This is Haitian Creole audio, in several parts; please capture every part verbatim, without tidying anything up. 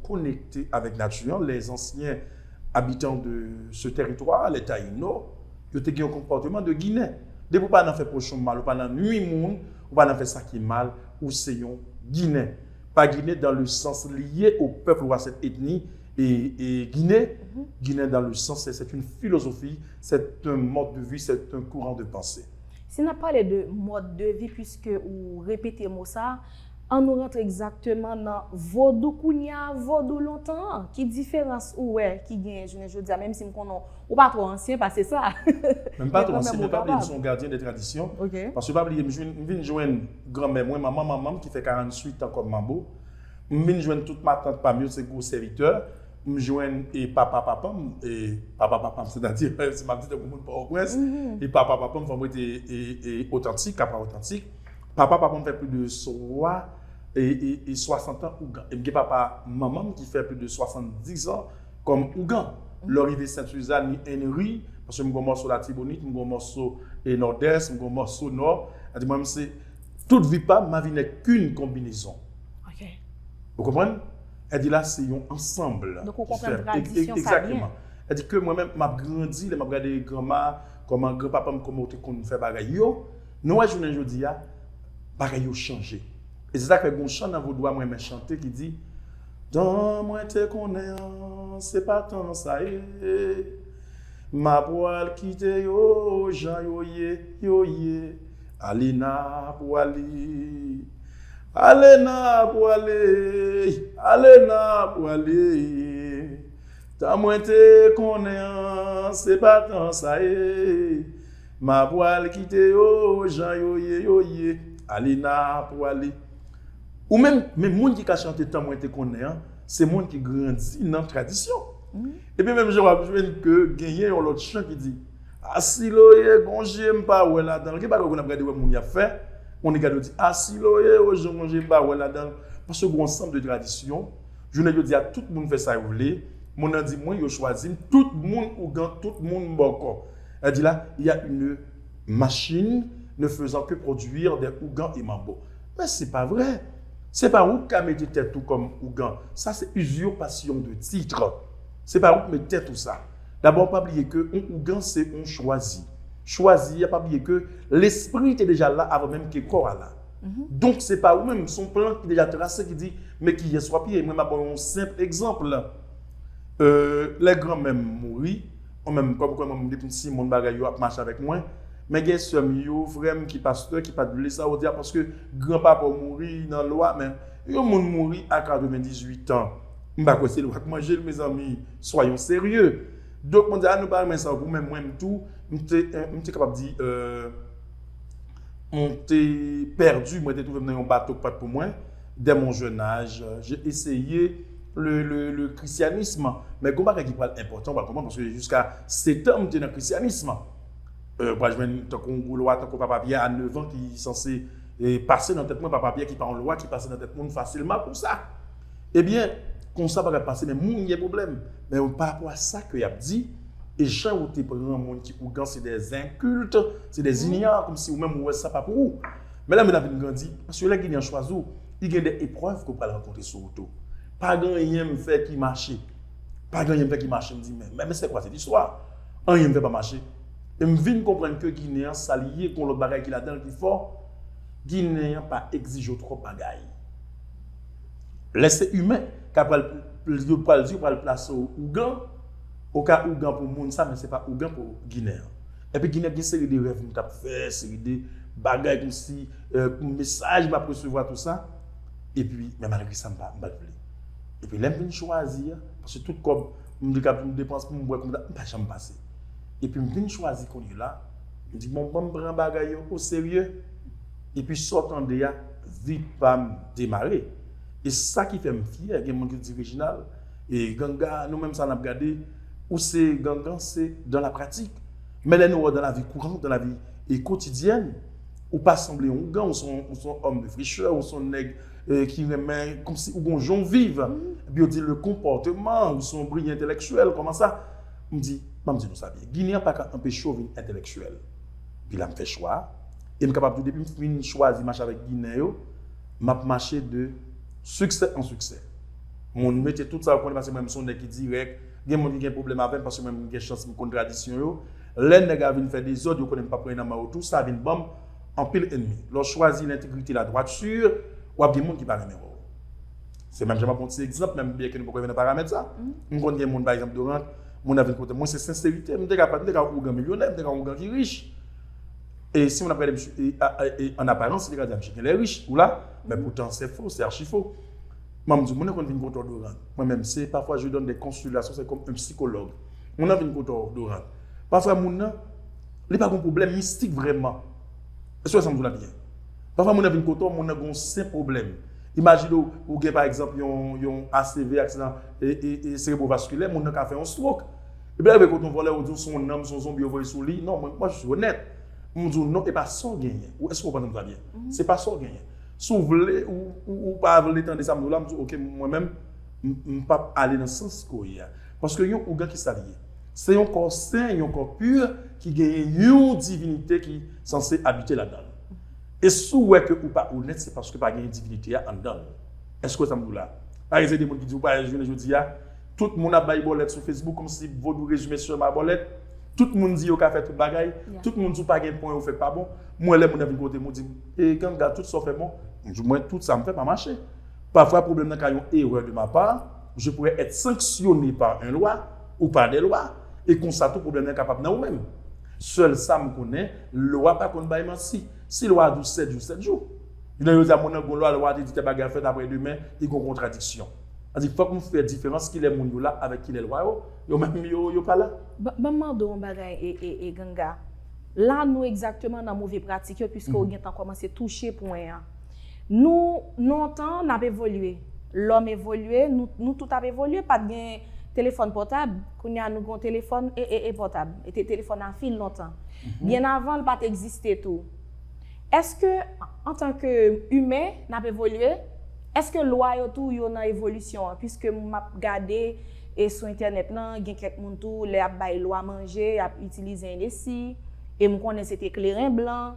konekte avèk nati an, les anciens habitants de ce territoire, les Taïnos, yo te gen yon konpòteman de Ginen. Depi w pa nan fè pwochen w mal, ou pa nan nwi moun, ou pa nan fè sa ki mal, ou se yon Ginen. Pas Guinéen dans le sens lié au peuple ou à cette ethnie et, et Guinée. Guinéen dans le sens, c'est c'est une philosophie, c'est un mode de vie, c'est un courant de pensée. Si n ap pale de mode de vie, puisque ou repete mo sa, an nou rantre egzakteman nan vodou kounye a, vodou lontan an. Ki diferans ou wè ki genyen jounen jodi a, menm si m konnen ou pa twò ansyen pase sa? Men m pa twò ansyen, men pa bliye m se yon gardien de tradisyon. Paske pa bliye, m vin jwenn granmè mwen, manman manman m ki fè karanntuit an kòm manbo. M vin jwenn tout matant pa m yo, se gwo sèvitè. M jwenn e papa papa m, e papa papa m, sètadi, si m ap di tankou moun Pòtoprens, e papa papa m, fò m rete e, e, otantik, apa otantik. Papa papa m fè plis de swa, e, e, e swasant an ougan. E m gen papa manman m ki fè plis de swasanndis an kòm ougan. Lè w rive Sent Sizann, ni Enri, paske m gen yon mòso Latibonit, m gen yon mòso e Nòdès, m gen yon mòso Nò. Sètadi mwen, m se tout vi pa m, ma vie n'est qu'une combinaison. Ou konprann? Sètadi la, se yon ansanm. Donk, ou konprann tradisyon sa byen. Sètadi ke mwen menm, m ap grandi, lè m ap gade granma, kòman granpapa m, kòman yo te konn fè bagay yo. Nou wè jounen jodi a, bagay yo chanje. E se sa k fè gen yon chan nan vodou a mwen renmen chante ki di, tan mwen te konnen an, se pa tan sa ye. M a pwal kite yo jan yo ye, yo ye. Ale n a pwale. Ale n a pwale. Ale n a pwale. Tan mwen te konnen an, se pa tan sa ye. M a pwal kite yo jan yo ye, yo ye. Ale n a pwale. Ou menm, men moun ki ka chante tan mwen te konnen an, se moun ki grandi nan tradisyon. Epi menm jan w ap jwenn ke genyen yon lòt chan ki di, asiloye gon je m pa wè ladan l. Gen bagay ou konn ap gade wè moun y ap fè, moun gade w di, asiloye o jan gon je m pa wè ladan l. Paske gon ansanm de tradisyon, jounen jodi a tout moun fè sa yo vle, moun nan di mwen yo chwazi m, tout moun ougan, tout moun bòkò. Sètadi la, il y a une machine ne faisant que produire des ougans et mambo. Men se pa vre. Se pa ou k ka mete tèt ou kòm ougan. Sa se usurpasyon de titre. Se pa ou k met tèt ou sa. Dabò, pa bliye ke yon ougan se yon chwazi. Chwazi a, pa bliye ke lespri te deja la avan menm ke kò a la. Donk se pa ou menm, se yon plan ki deja trase ki di, men kiyès w ap ye. Mwen m ap ba w yon senp egzanp. Lè granmè m mouri, mwen menm, kòm, kòm mwen depi m timoun bagay yo ap mache avèk mwen, men gen sè m yo, frè m ki pastè, ki pa t vle sa, yo di a paske granpapa w mouri nan lwa, men yon moun mouri a katrevendizuit an, m pa kwè se lwa k manje l, mezanmi, soyons sérieux. Donk, mwen di, a nou pa renmen sa, pou mwen, mwen tou, m te, m te kapab di, euh, m te pèdi, mwen te twouve m nan yon bato k pa t pou mwen, dès mon jeune âge, j'ai essayé le, le, le christianisme. Men gon bagay ki pral enpòtan, w pral konprann, paske jiska sèt an, m te nan krisyanis. Euh, w pral jwenn tankou yon gwo lwa, tankou Papa Pyè a nèf an, ki sanse e pase nan tèt mwen, Papa Pyè ki pa yon lwa ki pase nan tèt moun fasilman konsa. Ebyen, konsa bagay pase, men moun gen pwoblèm. Men pa rapò a sa ke y ap di, e jan ou te pran moun ki ougan, se des incultes, se des ignorants, kòmsi ou menm ou wè sa pa pou ou. Men lè moun nan vin grandi, paske lè Ginen an chwazi w, li gen de eprèv ke w pral rankontre sou wout ou. Pa gen anyen m fè ki mache. Pa gen anyen m fè ki mache, m di, men, men, men c'est quoi cette histoire? Anyen m fè pa mache. E m vin konprann ke Ginen an, sa l ye, gon lòt bagay ki ladan l ki fò. Ginen an pa egzije w twòp bagay. Lè se imen, ka pral, yo pral di, yo pral plase w ougan, ou ka ougan pou moun sa, men se pa ougan pou Ginen an. Epi Ginen gen seri de rèv m t ap fè, seri de bagay kòmsi, euh, mesaj m ap resevwa, tou sa. Epi, men malgre sa, m pa, m pa t vle. Epi lè m vin chwazi a, paske tout kòb, m te ka, m depanse pou m bwè kòm sa, m pa janm pase. Epi m vin chwazi kounye la, m di, bon, ban m pran bagay yo o serye. Epi sa w tande a, vi pa m demare. E sa ki fè m fyè, gen moun ki di, Reginald, e Ganga, nou menm sa n ap gade, ou se Gangan, se dans la pratique. Men lè nou wè w dans la vie courante, dans la vie, e, quotidienne, ou pa sanble yon ougan, ou se yon, ou se yon homme de fraîcheur, ou se yon nèg, e, ki renmen, kòmsi ou gon jan w viv. Epi yo di le comportement, ou se yon briyan entèlektyèl, kòman sa? M di, ban m di nou sa byen. Ginen an pa ka anpeche w vin entèlektyèl. Epi la m fè chwa a. E m kapab di w, depi m fin chwazi mache avèk Ginen yo, m ap mache de siksè an siksè. Moun mete tout sa yo konnen paske mwen menm se yon nèg ki dirèk. Gen moun ki gen pwoblèm avè m paske mwen menm m gen chans m konn tradisyon yo. Lè nèg la vin fè dezòd, yo konnen m p ap ranyen nan men yo tou, sa vin ban m anpil ènmi. Lè w chwazi lentegrite, ladwatsir, w ap gen moun ki pa renmen wè w. Se menm jan m ap pran yon ti egzanp, menm byen ke nou poko rive nan paramèt sa. M konn gen moun, pa egzanp, Dorante, moun nan vin kote m, mwen se senserite, m te ka pa, m te ka yon ougan milyonè, m te ka yon ougan ki rich. E si moun ap gade m, e, a, a, e, an aparans, li te ka di, "Ah, misye genlè rich, ou la?" Men poutan, se fo, se achi fo. Mwen, m di, moun nan konn vin kote w, Dorante. Mwen menm, se, parfois, je donne des consultations, c'est comme un psychologue. Moun nan vin kote w, Dorante. Pafwa, moun nan, li pa gen pwoblèm mistik vrèman. Èske w wè sa m di w la byen? Pafwa, moun nan vin kote w, moun nan gen yon senp pwoblèm. Imajine w, ou gen, pa egzanp, yon, yon A C V, aksidan e, e, e serebrovaskilè, moun nan ka fè yon stroke. Epi lè rive kote yon vòlè, ou di w se yon nanm, se yon zonbi yo voye sou li. Non, mwen, mwen jis onèt. M di w non, e pa sa w genyen. Ou, èske w konprann sa byen? Se pa sa w genyen. Si w vle, ou, ou, ou pa vle tande sa m di w la, m di w, oke, mwen menm, m, m p ap ale nan sans ke w ye a. Paske yon ougan ki sa l ye? Se yon kò sen, yon kò pi, ki genyen yon divinite ki sanse abite ladan l. E si w wè ke ou pa onèt, se paske pa genyen divinite a anndan l. Èske w wè sa m di w la? Pa gen de moun ki di w pa jounen jodi a, tout moun ap bay bòlèt sou Facebook, kòmsi vodou rezime sèlman a bòlèt. Tout moun di yo ka fè tout bagay. Tout moun di w pa gen pwen, ou fè k pa bon. Mwen, lè moun nan vin kote m, ou di m, "E, Ganga, tout sa w fè bon." M di, "Mwen, tout sa m fè pa mache." Pafwa, pwoblèm nan ka yon erè de ma part, je pourrais être sanctionné par un loi ou par des lois, e konsa tou pwoblèm nan kapab nan ou menm. Sèl sa m konnen, lwa pa konn bay manti. Si lwa a di w sèt jou, sèt jou. Jounen jodi a, moun nan gon lwa, lwa a te di tèl bagay fèt, apre demen, li gon kontradiksyon. Sa di, fòk nou fè diferans kilè moun yo la avèk kilè lwa yo, yo menm yo, yo pa la. Ban ban m mande w yon bagay, e, e, e Ganga. La, nou egzakteman nan move pratik yo, piske ou gentan kòmanse touche pwen an. Nou, lontan, n ap evolye. Lòm evolye, nou, nou tout ap evolye, pa t gen telefòn pòtab. Kounye a, nou gen telefòn e, e, e pòtab. E te telefòn a fil lontan. Byen avan, l pa t egziste tou. Èske, antanke imen, n ap evolye, èske lwa yo tou, yo nan evolisyon an? Piske m ap gade, e sou entènèt lan, gen kèk moun tou, lè y ap bay lwa manje, y ap itilize Hennessy, e m konnen se te kleren blan,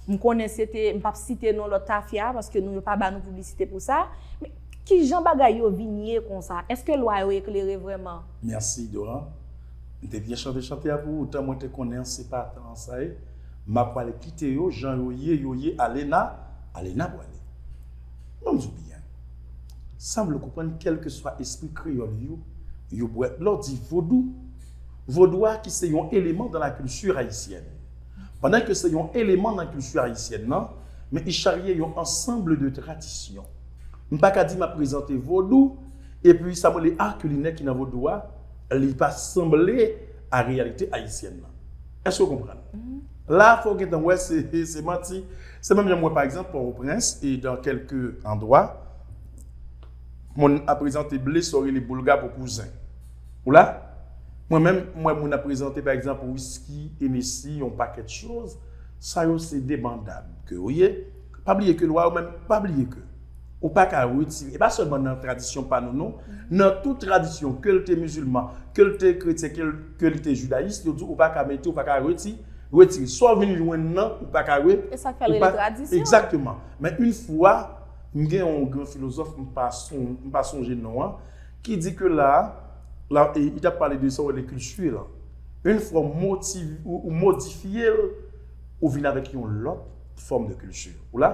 m konnen se te, m p ap site non lòt tafya, paske nou, yo pa ba nou piblisite pou sa, men ki jan bagay yo vin ye konsa? Èske lwa yo eklere vrèman? Mèsi, Dora. M te byen chante chante a pou ou, tan mwen te konnen se pa tan sa ye. M ap pral kite yo, jan yo ye, yo ye, ale na, ale na pwale. Ban m di w byen. Sa m vle w konprann, kèlkeswa espri kreyòl yo, yo bwè. Lè w di vodou, vodou a ki se yon eleman dans la culture haïtienne. Pandan ke se yon eleman nan kilti ayisyèn nan, men i charye yon ansanm de tradisyon. M pa ka di m ap prezante vodou, epi sa m rele a kilinè ki nan vodou a, li pa sanble a reyalite ayisyèn nan. Èske w konprann? La, fò w gentan wè se, se manti. Se menm jan m wè, pa egzanp, Pòtoprens, e dans quelques endroits, moun ap prezante ble, sa w rele boulga pou kouzen. Ou la? Mwen menm, m wè moun ap prezante, pa egzanp, wiski, Hennessy, yon pakèt choz. Sa yo se debandad ke yo ye. Pa bliye ke lwa yo menm, pa bliye ke ou pa ka retire, e pa sèlman nan tradisyon pa nou, non. Nan tout tradisyon, ke l te mizilman, ke l te kretyen, ke l, ke l te jidayis, yo di w ou pa ka mete, ou pa ka reti-, retire. Sa w vin jwenn nan, ou pa ka re-, E sa k fè l ou rele pa, tradisyon. Egzakteman. Men yon fwa, m gen yon gran filozòf, m pa son-, m pa sonje non an, ki di ke la, la, e, li t ap pale de sa w rele kilti lan. Yon fwa w motiv-, ou, ou modifye l, ou vin avèk yon lòt fòm de kilti. Ou la?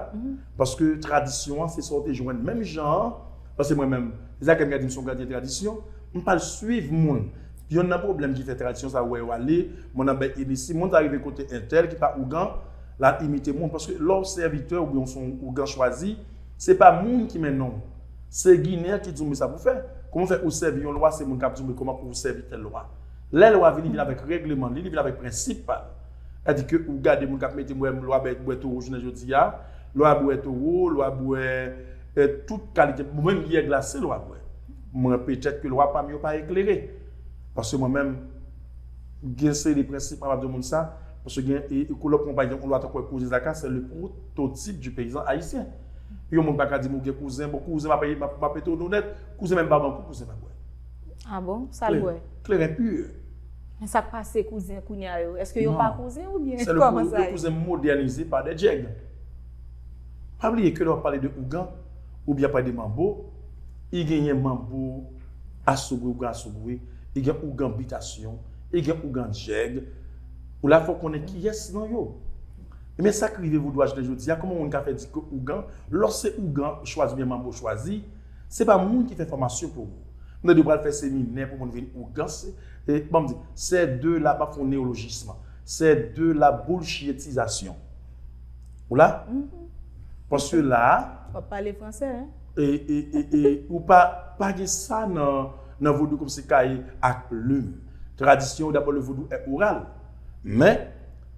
Paske tradisyon an, se sa w te jwenn menm jan an. Paske mwen menm, se sa ke m ka di m se yon gadyen tradisyon, m pa al swiv moun. Yonn nan pwoblèm ki fè tradisyon sa wè yo ale, moun nan bay Hennessy, moun sa rive kote entèl ki pa ougan, l al imite moun. Paske lè w sèvitè oubyen w se yon ougan chwazi, se pa moun ki mennen w. Se Ginen an ki di w men sa pou w fè. Kòman w fè ou sèvi yon lwa, se moun k ap di w men kòman pou w sèvi tèl lwa. Lè lwa vini, vin avèk règleman li, li vin avèk prensip pa l. Sètadi ke ou gade moun k ap mete, m wè lwa bwè, bwè towo jounen jodi a, lwa bwè towo, lwa bwè, e, tout kalite, menm byè glase lwa bwè. Mwen, petèt ke lwa pa m yo pa eklere. Paske mwen menm, gen seri de prensip mwen ap di moun sa, paske gen, e, e, kou lòt konpayi, yon lwa tankou Kouzen Zaka, se le prototip du peyizan ayisyen. Yon moun pa ka di m ou gen kouzen, bon, kouzen, m ap, m ap, m ap etone w nèt, kouzen menm pa ban kou, kouzen pa bwè. Ah bon? Sa l bwè? Kleren pi. Men sa k pase kouzen kounye a yo? Èske yo pa kouzen oubyen kòman sa ye? Non. Se le kouzen modènize pa dè djèg. Pa bliye ke lè w ap pale de ougan, oubyen ap pale de manbo, I genyen manbo asogwe, ougan asogwe, i gen ougan bitasyon, i gen ougan djèg. Ou la fò konnen kiyès nan yo. Ebyen, sa k rive vodou a jounen jodi a, kòman moun ka fè di ke ougan, lò se ougan chwazi oubyen manbo chwazi, se pa moun ki fè fòmasyon pou ou. M tande yo pral fè seminè pou moun vin ougan, se, e, ban m di, c'est de la, m ap fè yon neyolojism, c'est de la bullshitizasyon. Ou la? Paske la, W ap pale fransè, hein? e, e, e, e ou pa, pa gen sa nan, nan vodou kòmsi kaye ak plim. Tradisyon, d'abord, le vodou est oral. Men,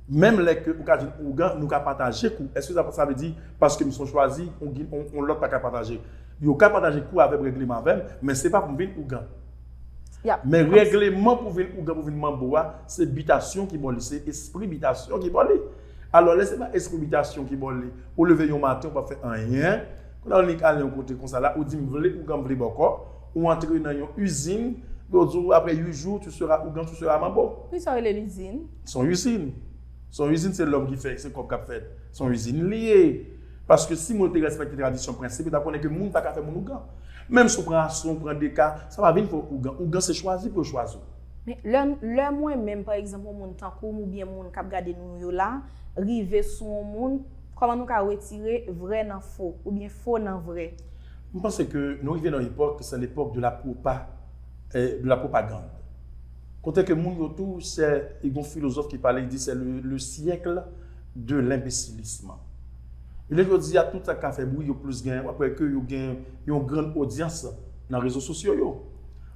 menm lè ke ou ka di ougan, nou ka pataje kou. Èske sa, sa vle di, paske m se yon chwazi, yon, yon, yon lòt pa ka pataje? Yo ka pataje kou avè m, règleman avè m, men se pa pou m vin ougan. Men règleman pou vin ougan, pou vin manbo a, se bitasyon ki ba w li, se espri bitasyon ki ba w li. Alò, lè se pa espri bitasyon ki ba w li, ou leve yon maten, ou pa fè anyen, kounye a ou nik ale yon kote konsa la, ou di m vle ougan, m vle bòkò, ou antre nan yon izin, yo di w apre uit jou, tu seras ougan, tu seras manbo. Poukisa yo rele l izin? Se yon izin. Se yon izin, se lòm ki fè, se kòb k ap fèt. Se yon izin li ye. Paske si moun te respekte tradisyon, prensip, li ta konnen ke moun pa ka fè moun ougan. Menm si w pran Ason, w pran Deka, sa pa vin fè w ougan. Ougan se chwazi pou yo chwazi w. Men lè, lè mwen menm, pa egzanp, yon moun tankou m oubyen moun k ap gade nou yo la, rive sou yon moun, kòman nou ka retire vrè nan fo, oubyen fo nan vrè? M panse ke nou rive nan yon epòk, se lepòk de la propa, eh, de la propagande. Kote ke moun yo tou, se, e gon filozòf ki pale, li di se le, le siècle de l'imbécilisme. E lè jodi a, tout sa k ka fè bri, yo plis gen, w ap wè ke yo gen yon grann odyans nan rezo sosyo yo.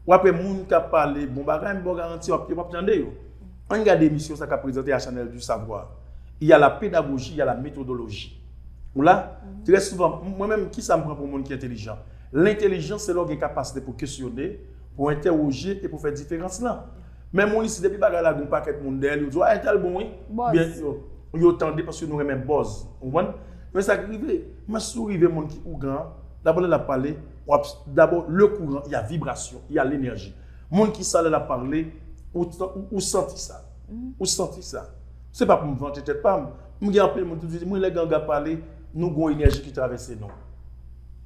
W ap wè moun k ap pale bon bagay, m ba w garanti, w ap, yo p ap tande yo. Ann gade emisyon sa k ap prezante a Channel du Savoir. Il y a la pédagogie, il y a la méthodologie. Ou la? Trè souvan, mwen menm, kisa m pran pou moun ki entelijan? Lentelijans, se lè w gen kapasite pou kesyone, pou entèwoje e pou fè diferans lan. Men moun isit, depi bagay la gen yon pakèt moun dèyè l, yo di w, a, entèl bon, wi. Byen, yo, yo tande paske nou renmen buzz. Ou konprann? Men sa k rive, men si w rive moun ki ougan an, dabò lè l ap pale, w ap, dabò, le courant, il y a vibration, il y a l'énergie. Moun ki sa lè l ap pale, ou, ou, ou santi sa. Ou santi sa. Se pa pou m vante tèt pa m. M gen anpil moun ki di, mwen lè ganga pale, nou gon enèji ki travèse nou.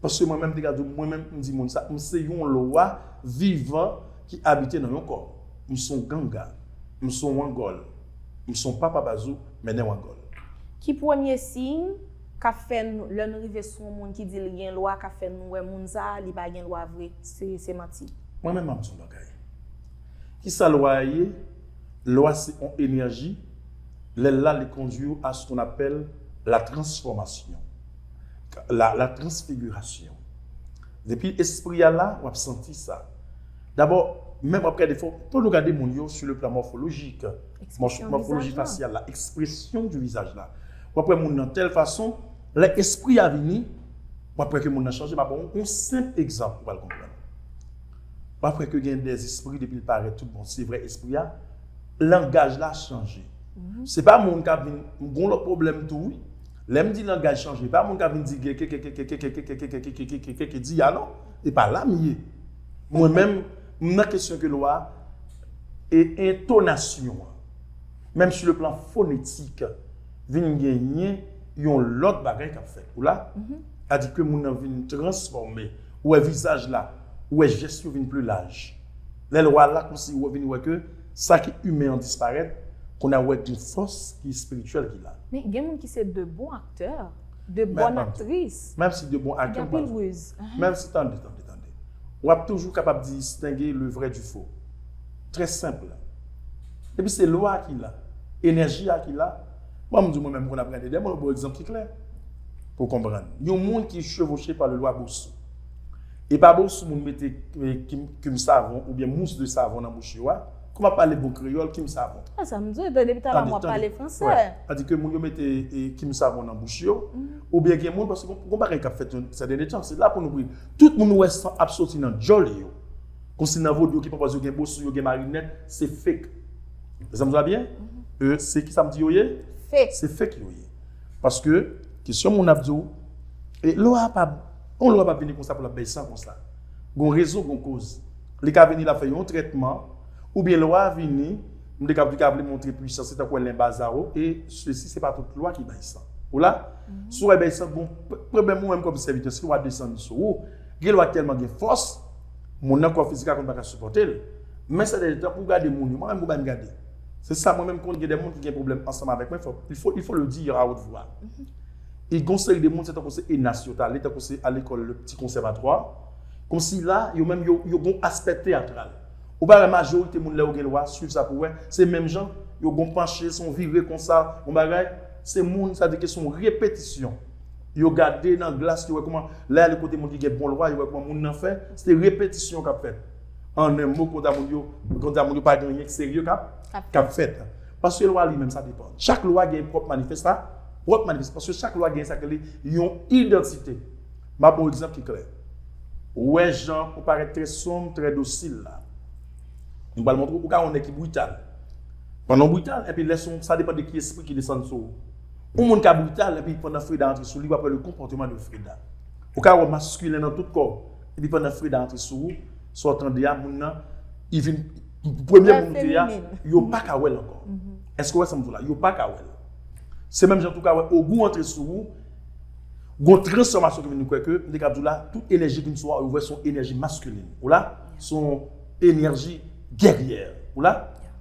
Paske mwen menm, m te ka di w, mwen menm, m di moun sa, m se yon lwa vivan ki abite nan yon kò. M se yon ganga. M se yon wangòl. M se yon papa bazou, mennen wangòl. Ki premye siy k ap fè n, lè n rive sou yon moun ki di l gen lwa, k ap fè n wè moun sa a, li pa gen lwa vre, se, se manti? Mwen menm, m ap di yon bagay. Kisa lwa a ye? Lwa se yon enèji. Lè l la, li kondui w a ce qu'on appelle la transformation, la, la transfiguration. Depi espri a la, w ap santi sa. Dabò, menm w ap gade fò, pou nou gade moun yo sur le plan morphologique, mòfoloji fasyal la, ekspresyon du visage la. W ap wè moun nan tèl fason, lè espri a vini, w ap wè ke moun nan chanje. M ap ba w yon senp egzanp pou w al konprann. W ap wè ke gen de espri, depi l parèt tout bon, se vrè espri a, langaj la chanje. Se pa moun k ap vin, m gon lòt pwoblèm tou, wi. Lè m di langaj chanje, pa moun k ap vin di ke, ke, ke, ke, ke, ke, ke, ke, ke, ke, ke, ke, ke, ke, ke, ke, ke, ke, ke, di a non. E pa la m ye. Mwen menm, m nan kesyon ke lwa e entonasyon an. Menm sur le plan phonétique, vin genyen yon lòt bagay k ap fèt. Ou la? Sa di ke moun nan vin transfòme. Ou wè vizaj la, ou wè jès yo vin pli laj. Lè lwa la, kòmsi ou vin wè ke sa ki imen an disparèt, kounye a ou wè gen fòs ki espirityèl ki la. Men gen moun ki se de bon aktè, de bòn aktris. Menm si de bon aktè, gen anpil riz. Menm si, tande, tande, tande. W ap toujou kapab distenge le vrai du faux. Trè senp. Epi se lwa ki la, enèji a ki la. Bon, m di mwen menm, m konn ap gade de moun, bon, egzanp ki klè pou w konprann. Yon moun ki chevauché par le lwa Bosou. E pa Bosou moun mete, eh, kim, kim savon oubyen mous de savon nan bouch yo a. Kòm ap pale bon kreyòl, kim savon. A sa m di w, depi talè m w ap pale fransè. Sa di ke moun yo mete, eh, kim savon nan bouch yo. Oubyen gen moun, paske gon, gon bagay k ap fèt yon sèten de tan, se la pou nou pri. Tout moun ou wè san ap soti nan djòl yo. Kòmsi nan vodou yo ki pwopòze yo gen Bosou, yo gen marinèt, se fake. Sa m di w byen? E, se ki sa m di yo ye? Fake. Se fake yo ye. Paske, kesyon moun ap di w, e lwa pa, yon lwa pa vini konsa pou l ap bay san konsa. Gon rezon, gon koz. Li ka vini, l ap fè yon trètman, oubyen lwa vini, m te ka, li ka vle montre pwisans, se tankou Alen Bazaro, e sesi, se pa tout lwa ki bay san. Ou la? Si w wè bay san, gon pwoblèm ou menm kòm sèvitè, si lwa desann sou ou, Gen lwa ki tèlman gen fòs, moun nan kò fizik la konn pa ka sipòte l. Men sèten tan pou w gade moun yo, mwen menm pou bay m gade. Se sa mwen menm konn gen de moun ki gen pwoblèm ansanm avèk mwen, fò, il faut, il faut le dire à haute voix. E gon seri de moun, se tankou se ENAS yo t ale, tankou se a lekòl le ti konsèvatwa. Kòmsi la, yo menm, yo, yo gon aspè teyatral. Ou pa wè majorite moun lè yo gen lwa, swiv sa pou wè, se menm jan, yo gon panche, se yon vire konsa, yon bagay, se moun, sa di ke se yon repetisyon. Yo gade nan glas, yo wè kòman, lè y ale kote moun ki gen bon lwa, yo wè kòman moun nan fè, se repetisyon k ap fèt. An en mo, konsa moun yo, konsa moun yo pa gen anyen k serye k ap, k ap fèt. Paske lwa li menm, sa depann. Chak lwa gen pwòp manifesta, pwòp manifesta, paske chak lwa gen sa k rele yon idantite. M ap ba w egzanp ki klè. Ou wè jan ou parèt trè sonm, trè dosil la. M pral montre w, ou ka wè yon nèg ki brital. Pandan w brital, epi lè son, sa depann de ki espri ki desann sou ou. Yon moun ka brital, epi pandan Freda antre sou li, w ap wè le comportement de Freda. Ou ka wè maskilen nan tout kò w, epi pandan Freda antre sou ou, sa w tande a, moun nan, li vin, premye moun ou te a, yo pa ka wè l ankò. Èske w wè sa m di w la? Yo pa ka wè l. Se menm jan tou ka wè ogou antre sou ou, gon transfòmasyon ki vin nou kwè ke, m te ka di w la, tout enèji ki vin sou ou, ou wè se yon enèji maskilin. Ou la? Se yon enèji gèryè. Ou la?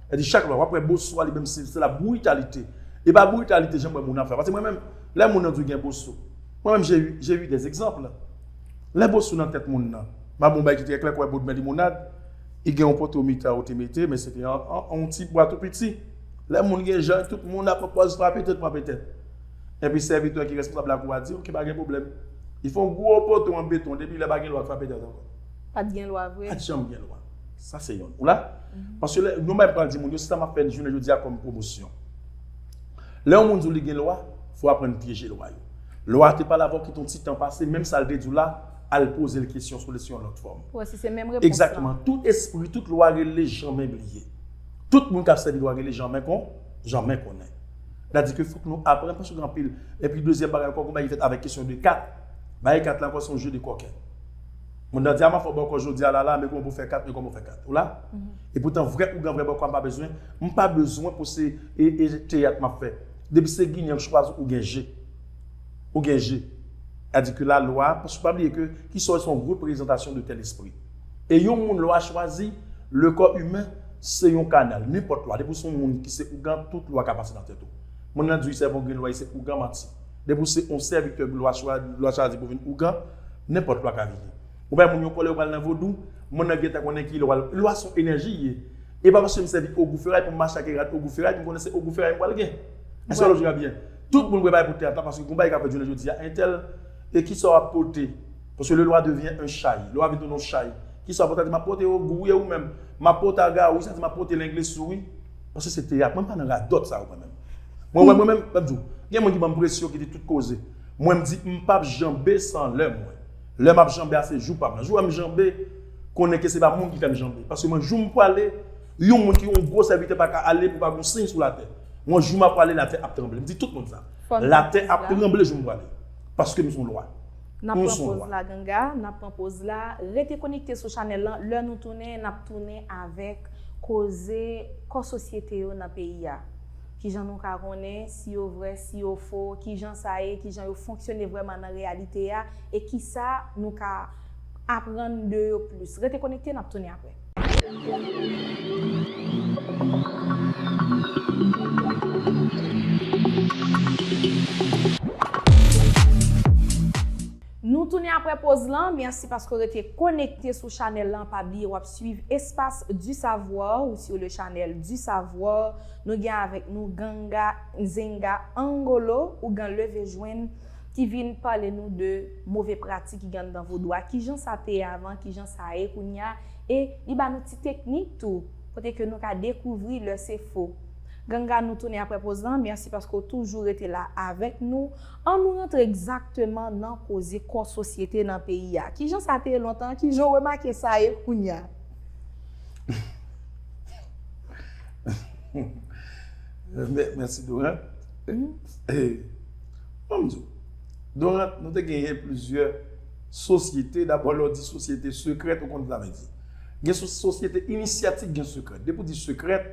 Sa di chak lwa, w ap wè boso a li menm se, se la britalite. E pa britalite jan m wè moun ap fè. Paske mwen menm, lè moun nan di w gen boso, mwen menm, j'ai eu, j'ai eu des exemples. Lè boso nan tèt moun nan, m ap ba w yon bagay ki trè klè, kwè bòdmè limonad, li gen yon poto mitan ou te mete, men se te an, an, an yon ti bwa tou piti. Lè moun gen jan, tout moun ap pran pòz frape tèt, frape tèt. Epi sèvitè ki responsab lakou a di, "Ok, pa gen pwoblèm." Li fè yon gwo poto an beton, depi lè pa gen lwa k frape tèt ankò. Pa t gen lwa vre. Pa t janm gen lwa. Sa se yonn. Ou la? Paske lè, nou menm pral di moun yo, se sa m ap fè jounen jodi a kòm pwomosyon. Lè yon moun di w li gen lwa, fò w aprann pyeje lwa yo. Lwa a te pale avè w kite yon ti tan pase, menm sa l te di w la, al poze l kesyon sou li sou yon lòt fòm. Pou wè si se menm repons lan. Egzakteman. Tout espri, tout lwa rele janmen bliye. Tout moun k ap sèvi lwa rele janmen kon, janmen konnen. Sa di ke fòk nou aprann, paske gen anpil. Epi dezyèm bagay ankò, gon bagay ki fèt avèk kesyon de kat. Bagay kat la ankò, se yon je de kòkèt. Moun nan di, "A, m ap fè w bòkò jodi a la, la, men kòman pou fè kat, men kòman w fè kat." Ou la? E poutan, vrè ougan, vrè bòkò a, m pa bezwen, m pa bezwen pou se, e, e teyat m ap fè. Depi se ginyan k chwazi, ou gen je. Ou gen je. Sa di ke lalwa, paske pa bliye ke Esau se yon reprezantasyon de tèl espri. E yon moun lwa chwazi, le corps humain, se yon kanal. Nenpòt lwa, depi w se yon moun ki se ougan, tout lwa ka pase nan tèt ou. Moun nan di w li sèvi yon grenn lwa, li se ougan, manti. Depi w se yon sèvitè lwa chwa-, lwa chwazi pou vin ougan, nenpòt lwa ka vini. Ou pa wè moun yo kòlè yo pral nan vodou, moun nan gentan konnen ki lwa, lwa se yon enèji ye. E pa paske m sèvi ogou feray pou m mache ak rad ogou feray pou m konnen se ogou feray m pral gen. Èske w lojik la byen? Tout moun prepare pou teyat la paske gon bagay k ap fèt jounen jodi a, entèl, e kisa w ap pote? Parce que le loi devient un chay. Lwa vin tounen yon chay. Kisa w ap pote? M ap pote ogou wi, e ou menm? M ap pote agawou, sa di m ap pote lengle sou wi. Paske se teyat. Mwen pa nan radòt sa yo mwen menm. Mwen, mwen, mwen menm, m ap di w, gen moun ki ban m presyon ki di tout koze. Mwen, m di, m p ap janbe san lè mwen. Lè m ap janbe a, se jou pa m nan. Jou m janbe, konnen ke se pa moun ki fè m janbe. Paske mwen, jou m pwale, yon moun ki yon gwo sèvitè pa ka ale pou pa gon siy sou latè. Mwen, jou m ap pwale, latè ap tranble. M di tout moun sa. Latè ap tranble jou m pwale. Paske m se yon lwa. N ap pran poz la, Ganga. N ap pran poz la. Rete konekte sou chanèl lan. Lè nou tounen, n ap tounen avèk koze kò sosyete yo nan peyi a. Kijan nou ka konnen si yo vrè, si yo fo, kijan sa ye, kijan yo fonksyone vrèman nan reyalite a, e kisa nou ka aprann de yo plis. Rete konekte, n ap tounen apre. Nou tounen apre poz lan. Mèsi paske w rete konekte sou chanèl lan. Pa bliye w ap swiv Espace du Savoir ou sur le channel du Savoir. Nou gen avèk nou Ganga Nzenga Angolo, ougan leve jwenn, ki vin pale nou de move pratik ki gen anndan vodou a, kijan sa te ye avan, kijan sa ye kounye a, e li ba nou ti teknik tou, kote ke nou ka dekouvri lè se fo. Ganga, nou tounen apre poz lan. Mèsi paske w toujou rete la avèk nou. An nou rantre egzakteman nan koze kò sosyete nan peyi a. Kijan sa te ye lontan? Kijan w remake sa ye kounye a? Mè-, mèsi, Dorant. E, ban m di w, Dorant, nou te genyen plizyè sosyete. Dabò, lè w di sosyete sekrèt, ou konn sa vle di. Gen so-, sosyete inisyatik, gen sekrèt. Depi w di sekrèt,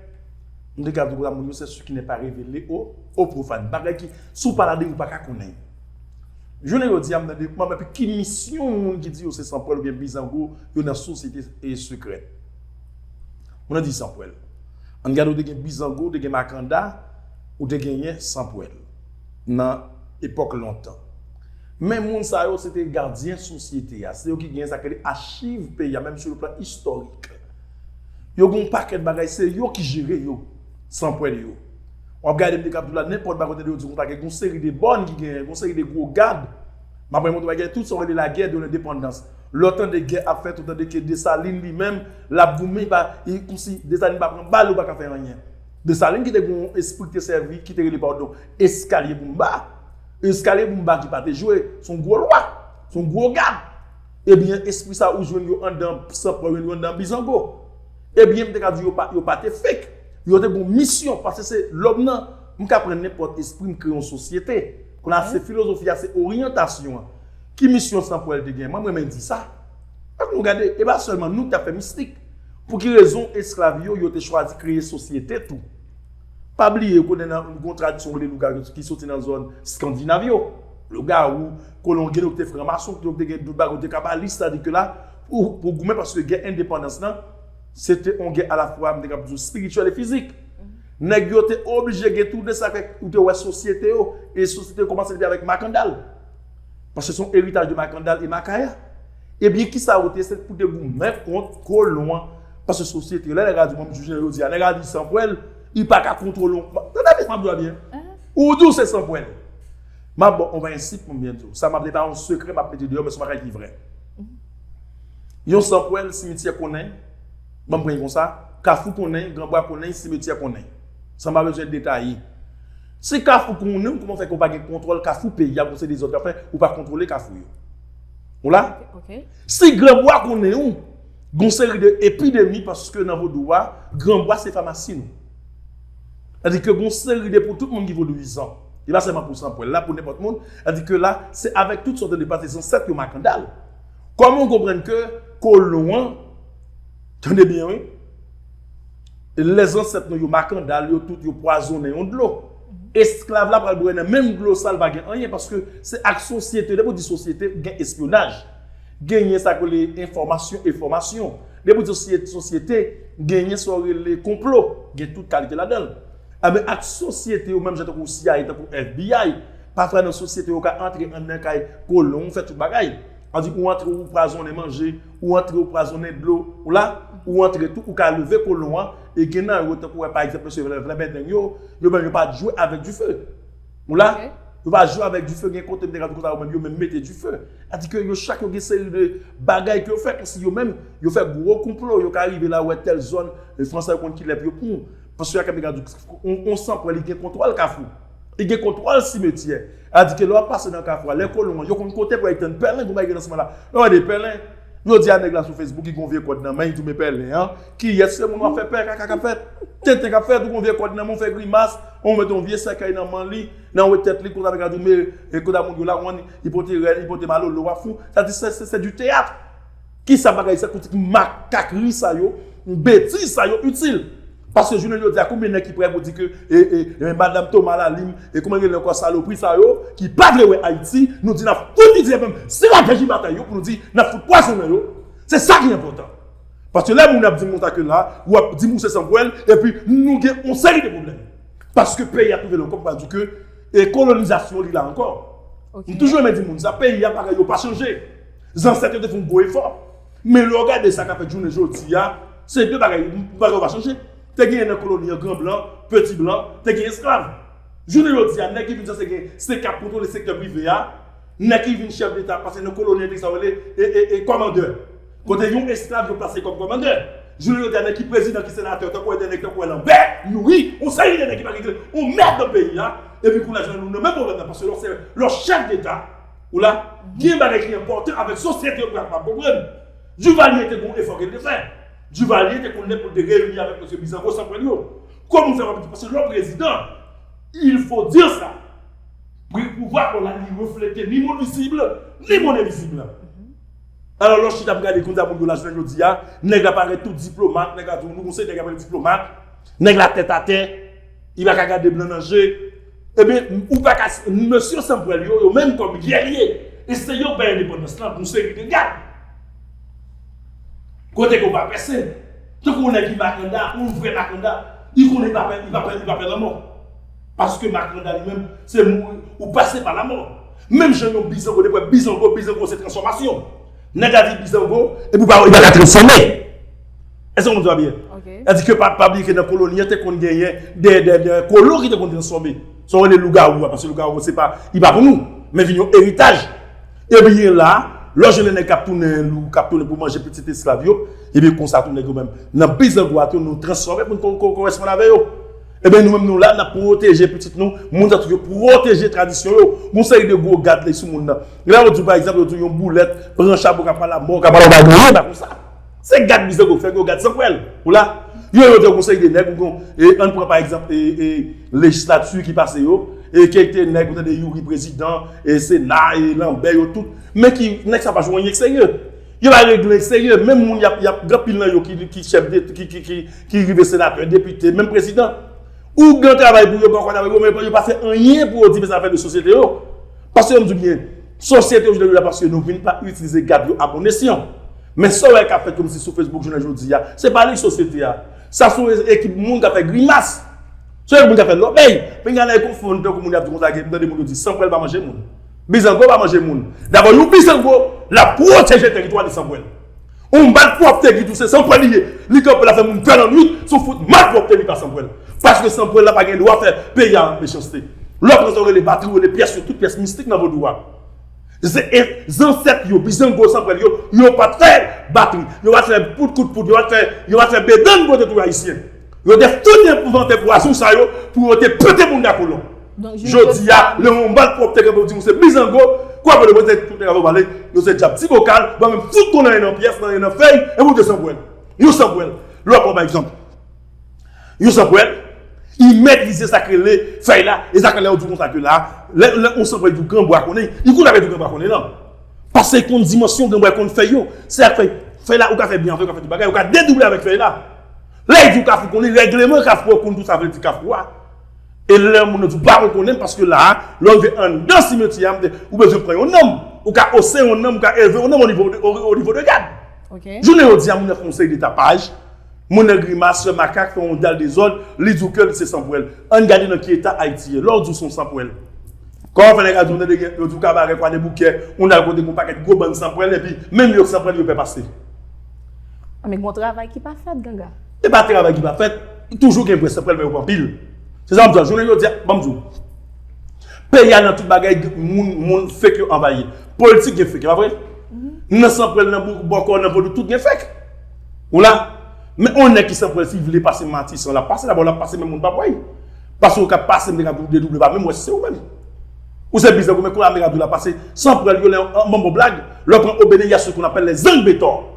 m te ka di w konsa, moun yo, c'est ce qui n'est pas révélé au, au profane. Bagay ki, si w pa ladan l, ou pa ka konnen. Jounen jodi a, m tande, m ap, ki misyon moun ki di yo se sanpwèl oubyen bizango yo nan sosyete e sekrè? Moun nan di sanpwèl. Ann gade, ou te gen bizango, ou te gen makanda, ou te genyen sanpwèl nan epòk lontan. Men moun sa yo, se te gadyen sosyete a. Se yo ki genyen sa k rele achiv peyi a, menm sou le plan istòrik. Yo gen yon pakèt bagay, se yo ki jere yo, sanpwèl yo. W ap gade, m te kab di w la, nenpòt bagay, kote yo di konsa, gen yon seri de bòn ki genyen, gen yon seri de gwo gad. M ap remonte w, gen tout sa w rele lagè de lendepandans. Lè w tande gè ap fèt, ou tande ke Desalin li menm, l ap goumen, pa, e kòmsi Desalin pa pran bal, ou pa ka fè anyen. Desalin ki te gen yon espri ki te sèvi, ki te rele, padon, eskalye boumba. Eskalye boumba ki pa te jwe, se yon gwo lwa, se yon gwo gad. Ebyen, espri sa ou jwenn yo anndan sanpwèl, ou jwenn yo anndan bizango. Ebyen, m te ka di yo pa, yo pa te fake. Yo te gen yon misyon, paske se lòm nan, m ka pran nenpòt espri, m kreye yon sosyete. Kounye a, se filozofi a, se oryantasyon an. Ki misyon sanpwèl te gen? Mwen, m renmen di sa. Fòk nou gade, e pa sèlman nou ki t ap fè mistik. Pou ki rezon esklav yo, yo te chwazi kreye sosyete tou? Pa bliye, konnen nan yon tradisyon rele lougawou ki soti nan zòn Skandinav yo. Lougawou, kolon, gen yo ki te franmason, gen yo ki te gen dout bagay, yo te kabalis, sa di ke la, pou, pou goumen, paske gè endepandans lan, se te yon gè alafwa, m te kab di w, espirityèl e fizik. Nèg yo te oblije gen tou de sa fè ou te wè sosyete yo, e sosyete yo kòmanse depi avèk makandal. Paske se yon eritaj de makandal e makaya. Ebyen, kisa yo te, se pou te goumen kont kolon an. Paske sosyete, lè nèg la di, mwen, m jije jodi a, nèg la di sanpwèl, li pa ka kontwole w. Tande byen, m ap di w byen. Ou di w se sanpwèl. M ap ba w yon prensip pou m byen di w. Sa m ap di pa yon sekrè, m ap mete deyò, men se yon bagay ki vrè. Yon sanpwèl, simityè konnen, ban m pran konsa, kafou konnen, granbwa konnen, simityè konnen. Sa m pa bezwen detaye. Si kafou konnen, kòman fè ke w pa gen kontwòl kafou peyi a, pou se dezòd k ap fè, ou pa kontwole kafou yo? Ou la? Ok. Si granbwa konnen ou, gon seri de epidemi, paske nan vodou a, granbwa se famasi nou. Sètadi ke gon seri de, pou tout moun ki vodouyizan, e pa sèlman pou sanpwèl la, pou nenpòt moun, sètadi ke la, se avèk tout sòt de pati zansèt yo makandal. Kòman w konprann ke kolon an, tande byen, wi, lè zansèt nou yo makandal, yo tout yo pwazonnen yon dlo. Esklav la pral bwè nan menm dlo sa, l pa gen anyen, paske se ak sosyete, depi w di sosyete, gen espyonaj. Genyen sa k rele enfòmasyon, enfòmasyon. Depi w di sosyete, sosyete, genyen sa w rele konplo. Gen tout kalite ladan l. Enben, ak sosyete yo, menm jan tankou C I A, tankou F B I, pafwa nan sosyete yo ka antre anndan kay kolon, fè tout bagay. Ann di, ou antre, ou pwazonnen manje, ou antre, ou pwazonnen dlo, ou la, ou antre tou, ou ka leve kolon an, e gen nan yo, tankou, pa egzanp, mesye Vlè, Vlè Bèdeng yo, yo menm yo pa t jwe avèk dife. Ou la? Ok. Yo pa jwe avèk dife, gen kote m te ka di konsa, yo menm, yo menm mete dife. Sètadi ke yo chak yo gen seri de bagay ke yo fè, kòmsi yo menm, yo fè gwo konplo, yo ka rive la, wè tèl zòn, e, Fransè yo konn kilè pou yo pran. Paske yo ka di, on, on sanpwèl, li gen kontwòl kafou. Li gen kontwòl simetyè. Sètadi ke lè w ap pase nan kafou a, lè kolon an, yo konn kote pou y al tann pèlen, gon bagay gen nan semen la. Lè w tande pèlen, yo di a nèg la sou Facebook, li gon vye kòd nan men, li di w men pèlen an. Kiyès se moun w ap fè pè, kaka k ap fèt? Tenten k ap fèt, ou gon vye kòd nan men, w fè grimas, ou met yon vye sèkèy nan men li, nan wè tèt li, konsa nèg la di w men, e kote moun yo la, w ann, li pote rèl, li pote malolo, w ap fou. Sètadi se, se, se du théâtre. Kisa bagay sa, koutik makakri sa yo, betiz sa yo itil? Paske jounen jodi a, konbyen nèg ki prè pou di ke, e, e, e, madanm Thomas Lalim, e kòman rele ankò, salopri sa yo, ki pa vle wè Ayiti, nou di n ap fout itilize menm estrateji batay yo pou nou di n ap fout pwazonnen yo? Se sa ki enpòtan. Paske lè moun ap di m konsa ke la, w ap di m ou se sanpwèl, epi nou gen yon seri de pwoblèm. Paske peyi a twouve l ankò, m pral di w ke, e, kolonizasyon li la ankò. Ok. M toujou renmen di moun sa, peyi a, bagay yo pa chanje. Zansèt yo te fè yon gwo efò. Men lè w gade sa k ap fèt jounen jodi a, se de bagay, bagay yo pa chanje. Te genyen nan koloni an gran blan, peti blan, te genyen esklav. Jounen jodi a, nèg ki vin sanse gen, se k ap kontwole sektè prive a, nèg ki vin chèf deta, paske nan koloni an te gen sa yo rele, e, e, e, kòmandè. Kote yon esklav yo plase kòm kòmandè. Jounen jodi a, nèg ki prezidan, ki senatè, tankou de nèg tankou Lambert, Youri, yon seri de nèg ki pa regle yon mèd nan peyi a, epi kounye a, jounen nou nan menm pwoblèm nan, paske lè w se, lè w chèf deta, ou la, gen bagay ki enpòtan avèk sosyete yo pou kapab konprann. Duvalier te gen yon efò ke l te fè. Duvalier te konnen pou l te reyini avèk mesye Bizango, sanpwèl yo. Kòman w fè w ap di, paske lè w prezidan, il faut dire ça. Pri pouvwa pa w la, li reflete ni monn vizib, ni monn envizib. Alò, lè w chita pou gade kounye a moun yo la jounen jodi a, nèg la parèt tou diplomat, nèg la tou, nou gon seri nèg la parèt diplomat, nèg la tèt atè, li pa ka gade blan nan je, Ebyen, ou pa ka, mesye Sanpwèl yo, yo menm kòm gèrye, e se yo k bay endepandans lan pou yon seri de gad. Kote ke w pa pèse, tankou yon nèg ki makanda, yon vrè makanda, li konnen li pa pè, li pa pè, li pa pè lanmò. Paske makanda li menm, se mouri, ou pase pa lanmò. Menm jan yon bizango, depi bizango, bizango se transfòmasyon. Nèg la di bizango, epi ou pa, li pa ka transfòme. Èske w konprann sa byen? Sa di ke pa, pa bliye ke nan koloni an te konn genyen de, de, de kolon ki te konn transfòme. Sa w rele lougawou a, paske lougawou se pa, li pa pou nou, men vin yon eritaj. Ebyen la, lè w jwenn nèg k ap tounen lou, k ap tounen pou manje pitit esklav yo, ebyen konsa tou nèg yo menm. Nan bizango a tou, nou transfòme pou n ko-, ko-, koresponn avè yo. Ebyen nou menm nou la, n ap pwoteje pitit nou, moun sa tou yo pwoteje tradisyon yo. Gon seri de gwo gad lè sou moun nan. Lè yo di w pa egzanp, yo di w yon boulèt, pran chapo k ap pale a mò, k ap pale w pa gen anyen, pa konsa. Se gad bizango k fè yo gad Sanpwèl. Ou la? Yo, yo te konsèy de nèg, ou gon, e, ann pran pa egzanp, e, e, lejislati ki pase yo, e, ki te nèg, ou tande Youri prezidan, e, Sena, e, Lanbè, yo tout. Men ki, nèg sa pa jwe anyen k serye. Yo pa regle anyen k serye. Menm moun y ap, y ap, gen anpil nan yo ki, ki chèf de, ki, ki, ki, ki rive senatè, depite, menm prezidan. Ou gen travay pou yo, pa konn travay pou yo, men yo pa fè anyen pou yo di sa fè de sosyete yo. Paske yo m di w byen, sosyete yo jodi a la, paske nou vin pa itilize gad yo a bon esyan. Men sa w wè k ap fèt kòmsi sou Facebook jounen jodi a, se pa li sosyete a. Sa se yon ekip moun k ap fè grimas. Se yon ekip moun k ap fè lòbèy. Pinga nèg konfonn tankou moun y ap di konsa, gen tande moun yo di Sanpwèl pa manje moun. Bizango pa manje moun. Dabò, yon bizango, l ap pwoteje teritwa li Sanpwèl. Yon malpwòpte ki tou se Sanpwèl li ye. Li kanpe la fè moun pè lannwit, se yon fout malpwòpte li pa Sanpwèl. Paske Sanpwèl la pa gen dwa fè peyi a mechanste. Lè w pran sa w rele batri, w rele pyès yo, tout pyès mistik nan vodou a. Se, e, zansèt yo, bizango Sanpwèl yo, yo pa t fè batri, yo pa t fè pout kout pout, yo pa t fè, yo pa t fè bedann kote tou ayisyen. Yo te tout envante pwazon sa yo pou yo te pete bounda kolon. Donk, jodi a, lè yon malpwòpte kanpe w di w se bizango, kwa pou le mwen se tout nèg ap pale, yo se dyab ti bokal, ban menm fout konnen nan pyès, nan, nan fèy, e pou te Sanpwèl. Yon Sanpwèl. Lè w pran pa egzanp, yon Sanpwèl, li metrize sa k rele fèy la, e sa k rele w di w konsa ke la, lè, lè yon Sanpwèl di w granbwa konnen, li konn avè di w granbwa konnen nan. Paske l konn dimansyon granbwa konn fèy yo. Se sa k fè, fèy la, ou ka fè byen avè l, ou ka fè tout bagay, ou ka dedouble avèk fèy la. Lè l di w kafou konnen, règleman kafou a konn tout sa vle di kafou a. E lè moun nan di w pa rekonnen, paske la a, lè w rive anndan simetyè a, ou bezwen pran yon nanm. Ou ka ose yon nanm, ou ka elve yon nanm o nivo de, o, o nivo de gad. Jounen jodi a, moun nan fè yon seri de tapaj, moun nan grimas, fè makak, fè yon dal dezòd, li di w ke li se Sanpwèl. Ann gade nan ki eta Ayiti ye. Lè w di w se yon Sanpwèl. Kòman fè nèg a di w nan degè, yo di w Kabarè, Kwadèboukè, ou nan kote gon pakèt gwo bann Sanpwèl, epi menm yo k Sanpwèl yo pè pase. Men gon travay ki pa fèt, Ganga. E pa travay ki pa fèt, toujou gen vrè Sanpwèl, men yo pa anpil. Se sa m di w, jounen jodi a, ban m di w. Peyi a nan tout bagay, moun, moun fake yo anvayi. Politik gen fake, e pa vre? Nan Sanpwèl, nan bò, bòkò, nan vodou, tout gen fake. Ou la? Men yon nèg ki Sanpwèl, si l vle pase Matisan, l ap pase, dabò l ap pase, men moun p ap wè l. Paske ou ka pase, m te ka di w dedouble pa menm wè si se ou menm. Ou se bizango, men kounye a m te ka di w l ap pase Sanpwèl yo lè an bon blag. Lè w pran Obeneyas, ce qu'on appelle les Zangbetor.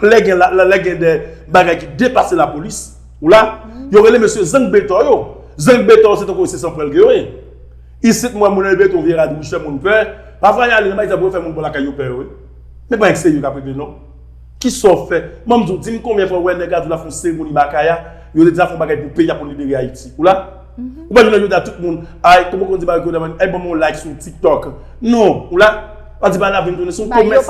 Lè gen la, lè gen de bagay ki depase lapolis, ou la, yo rele mesye Zangbetor yo. Zangbetor yo se tankou se Sanpwèl ke yo ye. Isit m wè moun nan beton vye rad wouj fè moun pè. Pafwa y ale nan bay sa pou yo fè moun bò lakay yo pè yo wi. Men pa yon serye k ap regle non. Kisa w fè? Ban m di w, di m konbyen fwa w wè nèg la di w l ap fè yon seremoni Makaya, yo te di l ap fè yon bagay pou peyi a pou libere Ayiti. Ou la? Ou pa jwenn jodi a tout moun, ay, kòman konn di bagay konsa, ay, ban m yon like sou TikTok. Non, ou la? W ap di bagay la vin tounen se yon komès.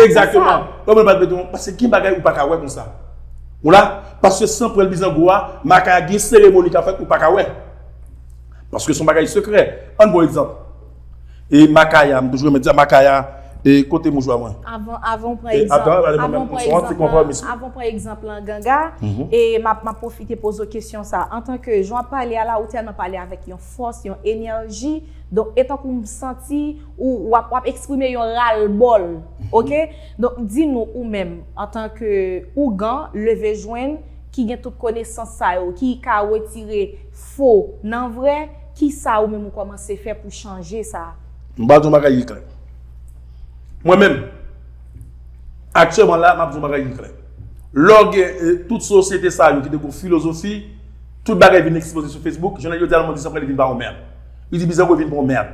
Egzakteman. Kòman l pa t mete yon, paske gen bagay ou pa ka wè konsa. Ou la? Paske Sanpwèl bizango a, Makaya gen seremoni k ap fèt ou pa ka wè. Paske se yon bagay sekrè. Ann pran egzanp. E Makaya, m toujou renmen di sa, Makaya, e kote mouchwa mwen? Avan, avan w pran egzanp, avan w pran egzanp lan, avan w pran egzanp lan, Ganga, e m ap, m ap pwofite poze w kesyon sa. Antanke jan w ap pale a la, ou tèlman pale avèk yon fòs, yon enèji, donk, e tankou m santi ou w ap, w ap eksprime yon ralbòl, oke? Donk, di nou ou menm, antanke ougan, leve jwenn, ki gen tout konesans sa yo, ki ka retire fo nan vrè, kisa ou menm ou kòmanse fè pou chanje sa? M pral di w yon bagay ki klè. Mwen menm, aktyèlman la, m ap di w yon bagay ki klè. Lè w gen, eh, tout sosyete sa yo ki te gon filozofi, tout bagay vin ekspoze sou Facebook, jounen jodi a, lè moun di Sanpwèl, li vin pa yon mèd. Li di bizango vin pa yon mèd.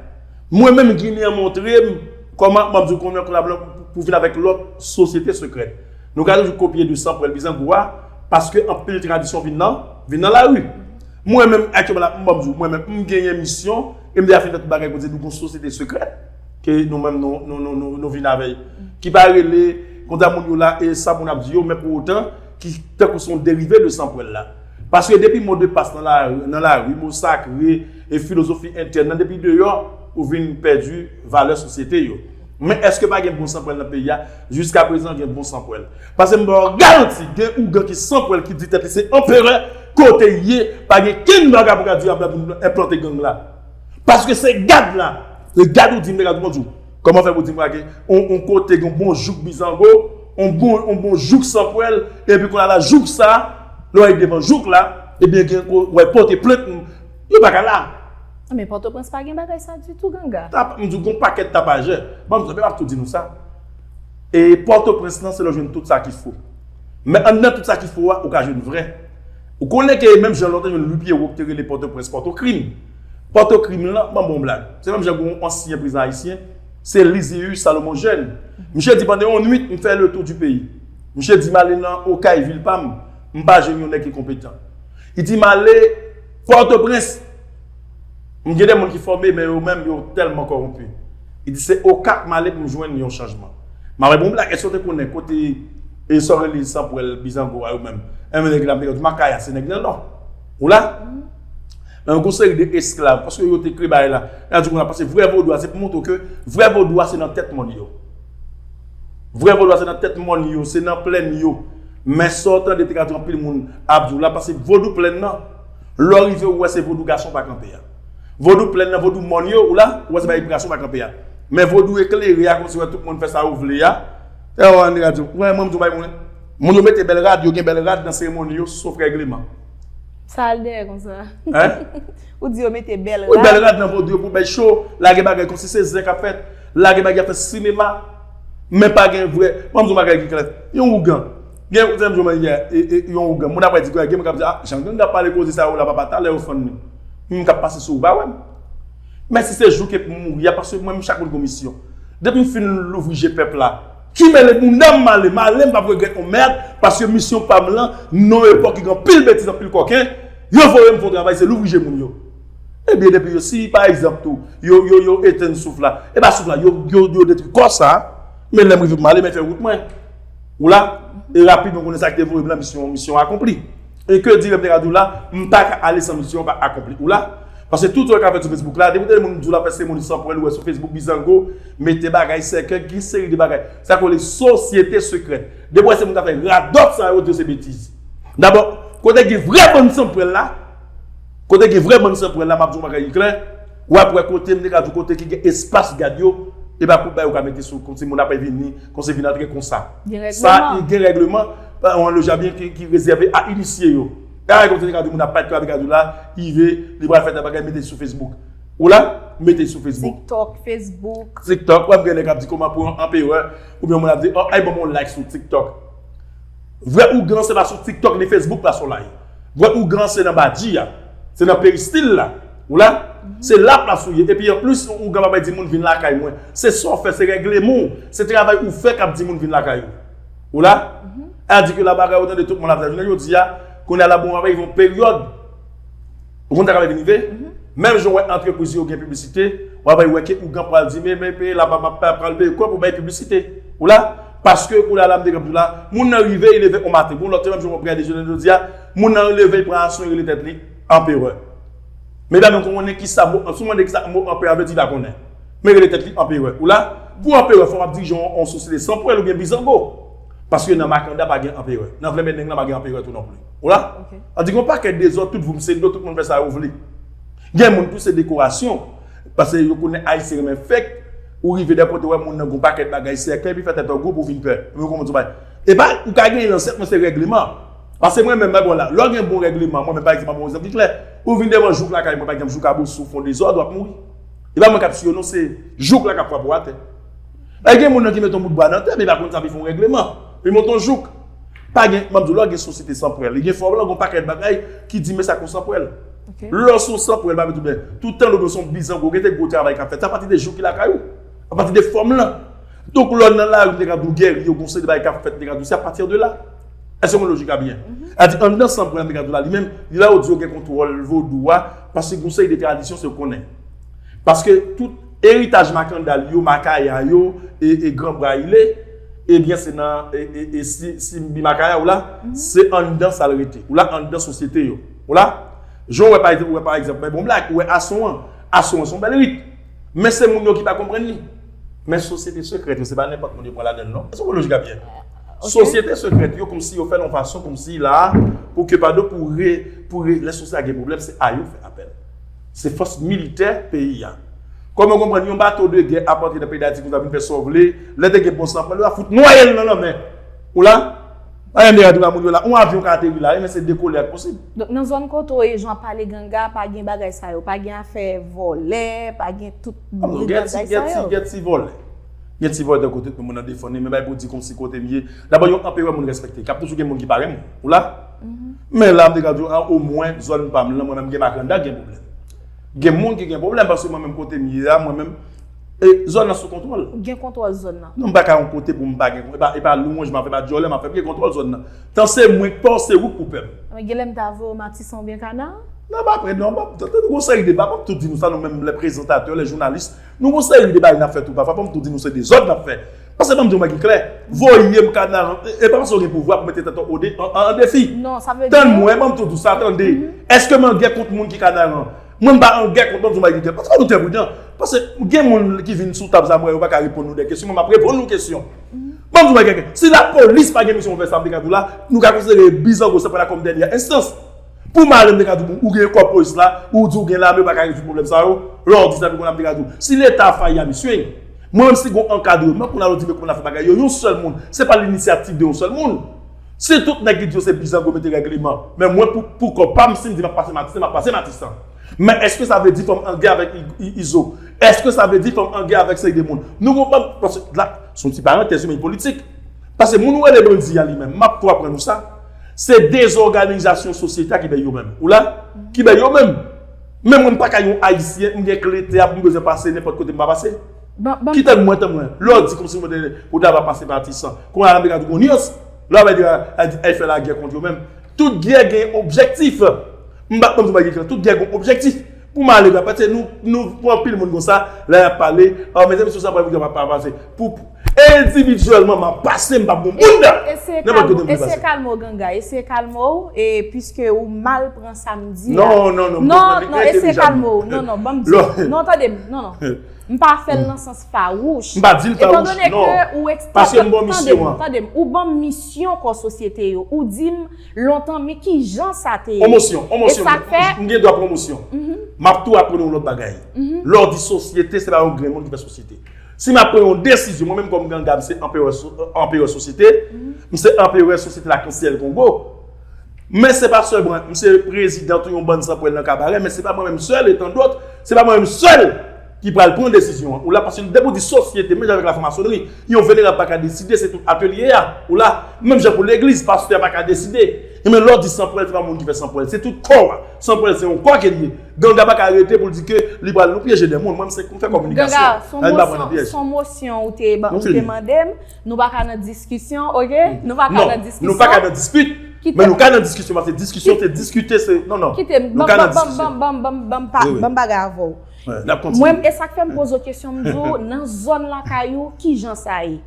Mwen menm, Ginen an montre m kòman, m ap di w, kòman yon kolabò pou, pou vin avèk lòt sosyete sekrè. Nou ka toujou kopye de Sanpwèl bizango a, paske anpil tradisyon vin nan, vin nan lari. Mwen menm, aktyèlman la, m ap di w, mwen menm, m genyen misyon, e m deja fin fè tout bagay pou di nou gon sosyete sekrè, ke nou menm nou, nou, nou, nou, nou vin avè l. Ki pa rele, konsa moun yo la, e sa moun ap di yo, men pou otan, ki tankou se yon derive de sanpwèl la. Paske depi mo de pas nan la, nan lari, mo sakre, e filozofi entèn nan, depi deyò, ou vin pèdi valè sosyete yo. Men èske pa gen bon sanpwèl nan peyi a? Jiska prezan, gen bon sanpwèl. Paske m ba w garanti, gen ougan ki sanpwèl ki di tèt li se anperè, kote l ye, pa gen kenn bagay pou ka di ap enplante gang la. Paske se gad la. Se gad ou di m, gad ou di w. Kòman fè pou di m pa gen on, on kote gen bon jouk bizango, on bon, on bon jouk sanpwèl, epi kounye a la jouk sa, lè w rive devan jouk la, ebyen gen ko, w pote plent, yo pa ka la. Men Pòtoprens pa gen bagay sa ditou, Ganga. Tap, m di w gon pakèt tapajè. Ban m di w, m ap tou di nou sa. E Pòtoprens lan, se la w jwenn tout sa ki fo. Men anndan tout sa ki fo a, ou ka jwenn vrè. Ou konnen ke menm jan lè w te jwenn Louis Pierrot ki te rele Pòtoprens Pòtokrim. Pòtokrim lan, ban m ba w yon blag. Se menm jan gon ansyen prezidan ayisyen, se Lysius Salomon Jeune. Misye di pandan yon nwit, m fè le tour du pays. Misye di m ale nan Okay, vil pa m, m pa jwenn yon nèg ki konpetan. Li di m ale Pòtoprens. M gen de moun ki fòme, men yo menm, yo tèlman kòwonpi. Li di se Okap m ale pou m jwenn yon chanjman. M ap ba w yon blag, èske w te konnen kote e sa w rele sanpwèl, bizango a yo menm? Enben nèg la, m te di Makaya, se nèg nan Nò. Ou la? Men yon seri de esklav, paske yo te kreye bagay la. Nan di konsa, paske vrè vodou a, se pou montre w ke vrè vodou a, se nan tèt mòn yo. Vrè vodou a, se nan tèt mòn yo, se nan plèn yo. Men sa w tande te ka di anpil moun ap di w la, paske vodou plèn nan, lè w rive, ou wè se vodou gason pa kanpe a. Vodou plèn nan, vodou mòn yo, ou la, ou wè se bagay gason pa kanpe a. Men vodou eklere a, kòmsi wè tout moun fè sa yo vle a. E w ann di w, wè, mwen, m di w bagay, moun, moun yo mete bèl rad, yo gen bèl rad nan seremoni yo, sof règleman. Sa al dèyè konsa. Hein? Ou di yo mete bèl Wi, bèl rad. Rad nan vodou yo pou bay cho, lage bagay kòmsi se zen k ap fèt, lage bagay ap fè sinema, men pa gen vrè. Ban m di w bagay ki klè. Yon ougan. Gen, ou te di yon ougan. Moun ap di, gen moun k ap di, ah, jan gang ap pale koze sa yo la, papa, talè yo fann li. Moun k ap pase sou ou pa wè m. Men si se jou ke pou mouri a, paske mwen, m chak moun gon misyon. Depi m fin louvri je pèp la, ki mele bounda m, m ale, m ale, m p ap regrèt yon mèd, paske misyon pa m lan, nan yon epòk ki gen anpil betiz, anpil kòken, yo voye m fè yon travay, se louvri je moun yo. Ebyen, depi yo, si pa egzanp tou, yo, yo, yo etenn souf la, e pa souf la, yo, yo, yo detwi kò sa, men lè m rive pou m ale, men fè wout mwen. Ou la? E rapid, nou konnen sa ki te voye m lan, misyon, misyon akonpli. E ke dire m te ka di w la, m pa ka ale san misyon pa akonpli. Ou la? Paske tout sa w ka fè sou Facebook la, depi w tande moun di w l ap fè seremoni sanpwèl, ou wè sou Facebook, bizango, mete bagay, sèkèy, gen seri de bagay. Sa k rele sosyete sekrè. Depi w wè se moun k ap fè radòt sa yo, di w se betiz. Dabò, kote gen vrè bann sanpwèl la, kote gen vrè bann sanpwèl la, m ap di w yon bagay ki klè, w ap wè kote, m te ka di w kote ki gen espas gad yo, e pa kout bay ou ka mete sou, kòmsi moun ap vini, kòmsi vin antre konsa. Gen Sa, règleman. Gen règleman, yon lojabyen ki, ki rezève a inisye yo. E a, kòmsi te ka di moun ap pati, te ka di la, rive, li pral fè tèl bagay, mete sou Facebook. Ou la? Mete sou Facebook. TikTok, Facebook. TikTok, w ap gen nèg k ap di kòman pou yon anperè, oubyen moun ap di, oh, ay ban m yon like sou TikTok. Vrè ougan se pa sou TikTok ni Facebook la sou la ye. Vrè ougan se nan badji a. Se nan peristil la. Ou la? Se la plas ou ye. Epi anplis, ougan pa bay di moun vin lakay mwen. Se sa w fè, se règleman w. Se travay ou fè k ap di moun vin lakay ou. Ou la? A di ke la bagay ou tande tout moun ap fè jounen jodi a, kounye a la bon, ap rive yon peryòd. Ou konn sa k ap vin rive? Menm jan w wè antrepriz yo gen piblisite, w ap wè ke ougan pral di, men, men, peyi la pa, pa, pa pral peye kòb pou bay piblisite. Ou la? Paske, kounye a la, m te gen pou la, moun nan rive, li leve on maten. Bon, lòt menm jan w ap gade jounen jodi a, moun nan leve, li pran asyon, li rele tèt li anperè. Medam, nou konnen ki sa mo, si w mande ki sa mo anperè a vle di, li pa konnen. Men rele tèt li anperè. Ou la? Pou anperè, fò w ap dirije yon, yon sosyete sanpwèl oubyen bizango. Paske nan makanda pa gen anperè. Nan vle menneng lan pa gen anperè tou non pli. Ou la? An di gon pakèt dezòd, tout voum se dlo, tout moun fè sa yo vle. Gen moun tou se dekorasyon. Paske yo konnen Ayisyen renmen fake. Ou rive de kote wè moun nan gon pakèt bagay sèkèy, epi fè tèt an gwo pou vin pè. Epi ou konn di bay. E pa, ou ka genyen lansèt, men se règleman. Paske mwen menm, mwen bon la. Lè w gen bon règleman, mwen menm pa egzanp, mwen bon egzanp ki klè. Ou vin devan jouk lakay mwen, pa egzanp, jouk Abosou fè yon dezòd, w ap mouri. E pa mwen k ap tiye w non, se jouk la k ap frape w atè. E gen moun nan ki mete yon bout bwa nan tè, men li pa konn sa pou l fè yon règleman. Li monte yon jouk. Pa gen, m ap di w, lè w gen sosyete sanpwèl, li gen fòm lan, gon pakèt bagay ki di men sa k yon sanpwèl. Lè w se yon sanpwèl, pa mete w byen. Tout tan nou se yon bizango, gen te gwo travay k ap fèt. Se apati de jouk ki lakay ou. Apati de fòm lan. Donk, lè w nan lari, m te ka di w gèri yo, gon seri de bagay k ap fèt, m te ka di w, se apati de la. Èske mwen lojik la byen? Sa di, anndan San Pwèl, m te ka di w la, li menm, li la yo di yo gen kontwòl vodou a, paske gen yon seri de tradisyon se yo konnen. Paske tout eritaj makandal yo, makaya yo, e, e gran brayile, ebyen se nan, e, e, e si, si m bi makaya ou la, se anndan sa l rete. Ou la, anndan sosyete yo. Ou la, jan w wè pa egzanp, ou wè pa egzanp, men bon blag, ou wè ason an. Ason an se yon bèl rit. Men se moun yo ki pa konprann li. Men sosyete sekrèt yo, se pa nenpòt moun yo pran ladan l non. Èske w lojik a byen? Sosyete sekrèt yo, kòmsi yo fè l yon fason, kòmsi la, pou ke padon, pou re, pou re, lè sosyete a gen pwoblèm, se a yo fè apèl. Se fòs militè peyi a. Kòman w konprann yon bato de gè ap antre nan peyi Dayiti konsa vin fè sa w vle, lè te gen bon san pran, yo a fout nwaye l nan lanmè. Ou la? Anyen de radyo la, moun yo la. Yon avyon ka ateri la, wi, men se dekole ak posib. Donk, nan zòn kote w ye, jan w ap pale ganga, pa gen bagay sa yo, pa gen afè vòlè, pa gen tout brigad bagay sa yo. Gen ti, gen ti vòlè. Gen ti vòlè de kote, men moun nan defann li, men bay pou di kòmsi kote m ye. Dabò, yon anperè moun respekte, k ap toujou gen moun ki pa renmen. Ou la? Men la, m te ka di w, a, omwen, zòn pa m lan, mwen menm gen makanda, gen pwoblèm. Gen moun ki gen pwoblèm, paske mwen menm kote m ye a, mwen menm, e, zòn nan sou kontwòl. Ou gen kontwòl zòn nan? Non, m pa ka yon kote pou m pa gen, e pa, e pa lwanj m ap fè, e pa djòlè m ap fè, m gen kontwòl zòn nan. Tan se mwen k pa w, se ou k pou pè m. Men gen lè m ta voye w Matisan oubyen Kana? Non, pa vre, non, pa, tande, nou gon seri de bagay, m ap tou di nou sa, nou menm, lè prezantatè, lè jounalis, nou gon seri de bagay n ap fè tou, pafwa, fò m tou di nou se dezòd n ap fè. Paske ban m di yon bagay ki klè, voye m Kanaran, e, e pa paske w gen pouvwa pou mete tèt ou an, an, an defi. Non, sa vle di. Tann mwen, ban m tou di w sa, tande. Èske m an gè kont moun ki Kanaran? Mwen, m pa an gè kont, ban m di yon bagay ki klè. Paske fò nou trè pridan. Paske gen moun ki vin sou tab sa, mwen, yo pa ka reponn nou de kesyon, mwen, m ap reponn nou kesyon. Ban m di yon bagay ki klè. Si lapolis pa gen misyon pou fè sa, m te ka di w la, nou ka konsidere Bizango San Pwèl la kòm dènyè enstans. Pou m ale, m te ka di w, ou gen kòb polis la, ou di w gen lame, ou pa ka rezoud pwoblèm sa yo. Lè w di sa, epi kounye a m te ka di w, si Leta fayi a misye, mwen menm si gon ankadreman, kounye a yo di men kounye a fè bagay yo, yon sèl moun, se pa linisyativ de yon sèl moun. Si tout nèg ki di yo se Bizango mete règleman, men mwen pou, pou kò pa m, si m di m ap pase Matisan, m ap pase Matisan. Men èske sa vle di fò m an gè avèk I-, I-, Izo? Èske sa vle di fò m an gè avèk seri de moun? Nou konprann, paske la, se yon ti parantèz, men politik. Paske moun ou rele bandi a li menm, m ap tou aprann ou sa. Se dezòganizasyon sosyete a ki bay yo menm. Ou la? Ki bay yo menm. Men mwen m pa ka yon Ayisyen, m gen kle tè a pou m bezwen pase nenpòt kote m pa pase. Kite m mwen, tann mwen. Lè w di kòmsi mwen te, ou ta va pase Matisan. Kounye a la m te ka di w gon nyans. Lè w ap di, a, a di, ay fè lagè kont yo menm. Tout gè gen objektif. M pa, ban m di w bagay ki klè, tout gè gen objektif. Pou m ale la, paske nou, nou pran anpil moun konsa, lè y ap pale, a, mezanmi, sou sa pral pou yo pa pase. Pou, pou, endividyèlman, m ap pase, m p ap gon moun nan. Eseye kalme w, eseye kalme w, Ganga, eseye kalme w, e piske ou mal pran sa m di a. Non, non, non, non, eseye kalme w, non, non, ban m di w. Non, tande m, non, non. M pa fè l nan sans fawouch. M pa di l fawouch, non. Paske m ba w misyon an. Tande m, tande m, ou ban m misyon kò sosyete yo. Ou di m lontan, men ki jan sa te ye? On mosyon, on mosyon. E sa k fè m gen dwa pran mosyon. M ap tou aprann ou yon lòt bagay. Lè w di sosyete, se pa yon grenn moun ki fè sosyete. Si m ap pran yon desizyon, mwen menm kòm Ganga, m se anperè so-, anperè sosyete, m se anperè sosyete Lakansyèl Kongo. Men se pa sèlman, m se prezidan tou yon bann sanpwèl nan kabarè, men se pa mwen menm sèl, e tandòt, se pa mwen menm sèl ki pral pran desizyon an. Ou la, paske depi w di sosyete, menm jan avèk lafranmasonri, yon venerab pa ka deside, se tout atelye a. Ou la, menm jan pou legliz, pastè a pa ka deside. Ebyen, lè w di sanpwèl, se pa moun ki fè sanpwèl, se tout kò a. Sanpwèl, se yon kò ke l ye. Ganga pa ka rete pou l di ke li pral nou pyeje de moun. Mwen, m se, m fè kominikasyon. Ganga, se yon mosyon, se yon mosyon ou te, ou te mande m. Nou pa ka nan diskisyon, oke? Nou pa ka nan diskisyon. Non, nou pa ka nan dispit, men nou ka nan diskisyon, paske diskisyon se diskite, se, non, non. Kite m, ban m, ban m, ban m, ban m, ban m, ban m, ban m bagay avè w. Mwen, e sa k fè m poze w kesyon, m di w, nan zòn lakay ou, ki jan sa ye?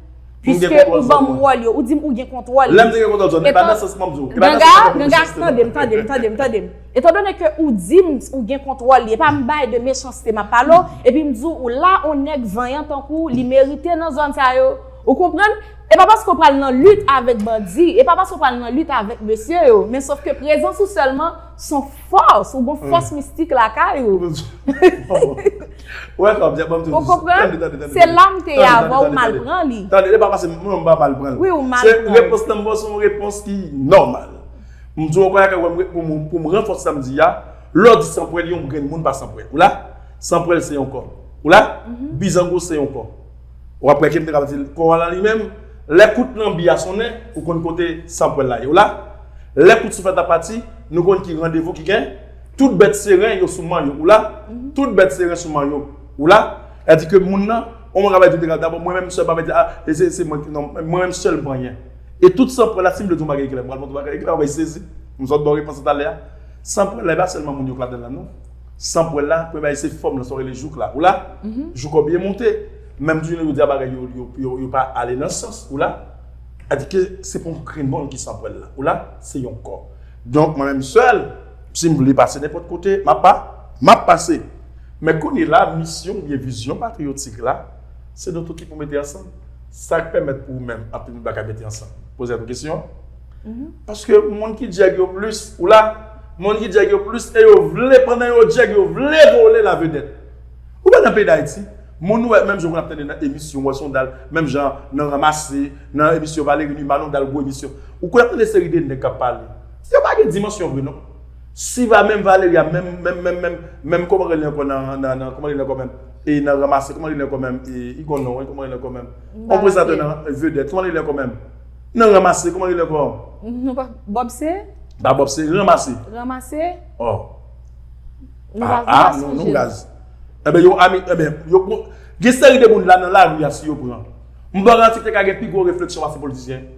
Piske ou ban m wòl yo, ou di m ou gen kontwòl li. Lè m te gen kontwòl zòn, e pa nan sans mwen m di w. Ganga, Ganga, tande m, tande m, tande m, tande m. Etandone ke ou di m ou gen kontwòl li, e pa m bay de mechanste m ap pale w, epi m di w, ou la, on nèg vanyan tankou w, li merite nan zòn sa yo. Ou konprann? E pa paske w pral nan lit avèk bandi, e pa paske w pral nan lit avèk mesye yo, men sòf ke prezans ou sèlman se yon fòs, ou gon fòs mistik lakay ou. Ou konprann? Se la m te ye avè w, ou mal pran li. Tande, e pa paske mwen m pa mal pran l. Wi, ou mal pran l. Se repons lan, m ba w se yon repons ki nòmal. M di w ankò, pou m, pou m ranfòse sa m di a, lè w di sanpwèl, yon grenn moun pa sanpwèl. Ou la? Sanpwèl se yon kò. Ou la? Bizango se yon kò. W ap wè ke m te ka di l, kò a la li menm, lè kout lanbi a sonnen, ou konn kote sanpwèl la ye. Ou la? Lè kout souflèt la pati, nou konn ki randevou ki gen. Tout bèt seren yo sou man yo. Ou la? Tout bèt seren sou man yo. Ou la? Sa di ke moun nan, on moun ka di, dabò, mwen menm sèl, pa di, a, e se, se mwen, non, mwen menm sèl m pa anyen. E tout sanpwèl la, si m vle di yon bagay klè, m pral montre yon bagay klè, w ap sezi. M sot ba w repons talè a. Sanpwèl la, e pa sèlman moun yo k ladan l la, non. Sanpwèl la, premye bagay se fòm nan, sa w rele jouk la. Ou la? Jouk ou byen monte. Menm tou, yo di a bagay yo, yo, yo, yo pa ale nan sans. Ou la? A di ke se pa yon grenn moun ki sanpwèl la. Ou la? Se yon kò. Donk, mwen menm sèl, si m vle pase nenpòt kote, m ap pa, m ap pase. Men kounye la, misyon oubyen vizyon patriyotik la, se nou tout ki pou mete ansanm. Sa k pèmèt pou ou menm, anpil moun pa ka mete ansanm? Poze tèt ou kesyon. Paske moun ki djèg yo plis, ou la, moun ki djèg yo plis, e yo vle, pandan yo djèg, yo vle vole lavedèt. Ou pa nan peyi Dayiti, moun ou wè, menm jan w ap tande nan emisyon, w wè se yon dal, menm jan nan Ranmase, nan emisyon Valery Numa, yon dal gwo emisyon. Ou konn ap tande seri de nèg k ap pale. Yo pa gen dimansyon vre, non. Si va menm Valeria, menm, menm, menm, menm, menm, kòman rele ankò nan, nan, nan, kòman rele ankò menm? E nan Ranmase, kòman rele ankò menm? E, i gon non, wi, kòman rele ankò menm? Yon prezantatè nan vedèt, kòman rele ankò menm? Nan Ranmase, kòman rele ankò? Nou pa, Bob se? Pa Bob se, Ranmase. Ranmase? Oh. Nou pa, ah, nou pa sonje. Nou raz. Enben, yo, ami, enben, yo, bon, gen seri de moun la nan lari a, si yo pran. M pa garanti te ka gen pi gwo refleksyon pase politisyen.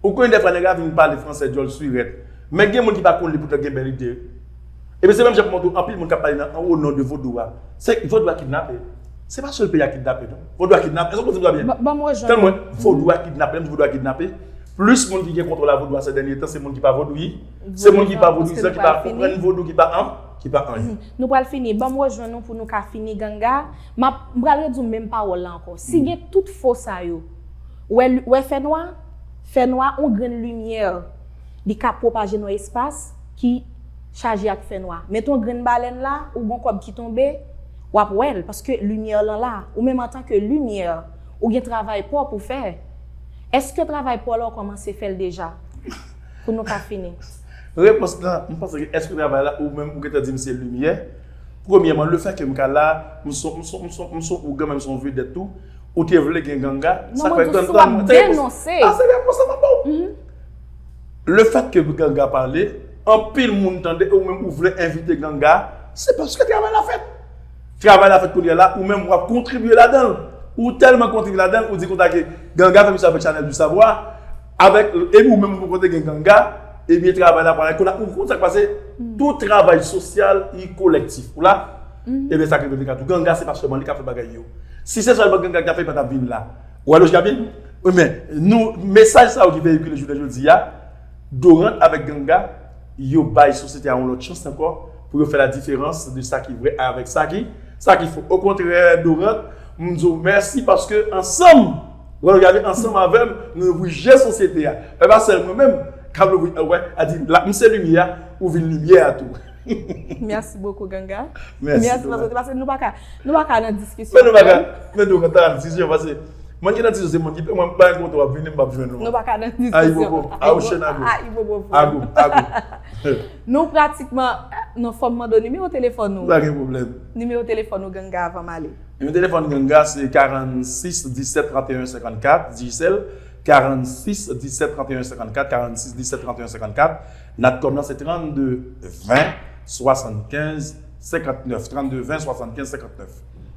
Ou konnen dèfwa nèg la vin pale fransè dyòl swirèt. Men gen moun ki pa konn li poutèt gen bèl ide. Ebyen se menm jan pou montre w, anpil moun k ap pale nan o non de vodou a. Se vodou a kidnape. Se pa sèl peyi a kidnape, non. Vodou a kidnape. Èske w konprann sa byen? Ban m rejwenn. Tande mwen, vodou a kidnape, lè m di vodou a kidnape, plis moun ki gen kontwòl a vodou a sè dènye tan, se moun ki pa vodouyi, se moun ki pa vodouyizan, ki pa konprann vodou, ki pa an, ki pa anyen. Nou pral fini. Ban m rejwenn nou pou nou ka fini, Ganga. M ap, m pral redi menm pawòl la ankò. Si gen tout fo sa yo, wè, wè fènwa, fènwa, yon grenn limyè, li ka pwopaje nan espas ki chaje ak fènwa. Mete yon grenn balèn la, ou gon kòb ki tonbe, w ap wè l, paske limyè lan la. Ou menm antanke limyè, ou gen travay pa w pou fè. Èske travay pa w la, ou kòmanse fè l deja? Pou nou ka fini. Repons lan, m panse ke èske travay la, ou menm, ou gentan di m se limyè. Premyèman, lefètke m ka la, m son, m son, m son, m son ougan, menm son vedèt tou, ou te vle gen Ganga, sa fè tann tan mwen te denonse. Ah, se repons lan m ap ba w. Lefètke Ganga pale, anpil moun tande, e ou menm ou vle envite Ganga, se paske travay la fèt. Travay la fèt kounye a la, ou menm w ap kontribye ladan l. Ou tèlman kontribye ladan l, ou di konsa ke Ganga fè misye avèk Chanèl di Savwa, avèk, epi ou menm ou poko te gen Ganga, ebyen travay la pral, kounye a, ou konn sa k pase, tout travay sosyal, li kolèktif. Ou la? Ebyen sa k rive, li ka tou. Ganga se pa sèlman li k ap fè bagay yo. Si se sèlman Ganga ki t ap fè, li pa t ap vin la. Ou wè lojik la byen? Wi, men, nou, mesaj sa yo ki veyikile jounen jodi a, Dorante avèk Ganga, yo bay sosyete a yon lòt chans ankò pou yo fè la diferans de sa ki vrè avèk sa ki, sa ki fo. Okontrè, Dorante, m di w mèsi paske ansanm, w ap gade ansanm avè m, nou ouvri je sosyete a. E pa sèl mwen menm k ap louvri, wè, a di, la, m se limyè a, ou vin limyè a tou. Mèsi bokou, Ganga. Mèsi, Dorante. Paske nou pa ka, nou pa ka nan diskisyon. Men nou pa ka, men nou pa ka nan diskisyon, paske moun ki nan diskisyon, se moun ki pè, mwen, pa gen kote w ap vini, m p ap jwenn ou. Nou pa ka nan diskisyon. Ayibobo, ayibobo, ayibobo. Ayibobo. Nou pratikman nan fòm mande nimewo telefòn ou. Pa gen pwoblèm. Nimewo telefòn ou, Ganga, avan m ale. Nimewo telefòn Ganga, se karannsis disèt tranteyen senkannkat, Digicel, karannsis disèt tranteyen senkannkat, karannsis disèt tranteyen senkannkat, Natcom nan se trannde ven swasannkenz senkantnèf, trannde ven swasannkenz senkantnèf.